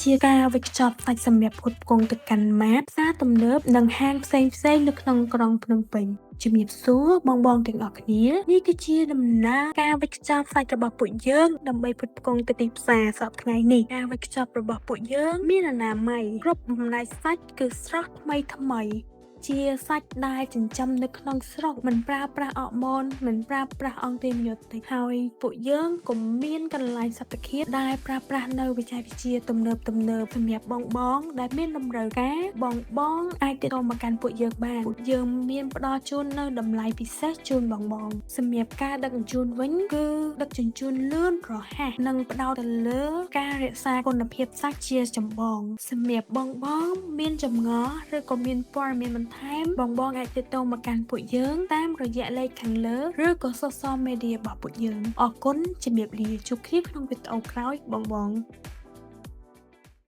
គឺជាការវេចខ្ចប់សាច់សម្រាប់ផ្គត់ផ្គង់ទៅកាន់ម៉ាតផ្សារទំនើបនិងហាងផ្សេងៗនៅក្នុងក្រុងភ្នំពេញជំរាបសួរបងៗទាំងអស់គ្នានេះគឺជាដំណើរការវេចខ្ចប់សាច់របស់ពួកយើងដើម្បីផ្គត់ផ្គង់ទៅទីផ្សារសប្តាហ៍ថ្ងៃនេះការវេចខ្ចប់របស់ពួកយើងមានអនាម័យគ្រប់បំណែកសាច់គឺស្រស់ថ្មីថ្មី ជាសាច់ដែលចិញ្ចឹមនៅក្នុងស្រុកមិនប្រើប្រាស់អរម៉ូនមិនប្រើប្រាស់អង់ទីប៊ីយ៉ូទិកហើយពួកយើងក៏មានកន្លែងសត្វឃាតដែលប្រើប្រាស់នៅវិច្ឆ័យវិទ្យាទំនើបទំនើបសម្រាប់បងបងដែលមានតម្រូវការបងបងអាចទាក់ទងមកកាន់ពួកយើងបានពួកយើងមានផ្ដល់ជូននៅតម្លៃពិសេសជូនបងបងសម្រាប់ការដឹកជញ្ជូនវិញគឺដឹកជញ្ជូនលឿនរហ័សនិងផ្ដោតទៅលើការរក្សាគុណភាពសាច់ជាចម្បងសម្រាប់បងបងមានចម្ងល់ឬក៏មានព័ត៌មានបន្ថែមបងបងអាចទាក់ទងមកកាន់ពួកយើងតាមរយៈលេខខាងលើឬក៏ social media របស់ពួកយើងអរគុណជំរាបលាជួបគ្នាក្នុងវីដេអូក្រោយបងបង។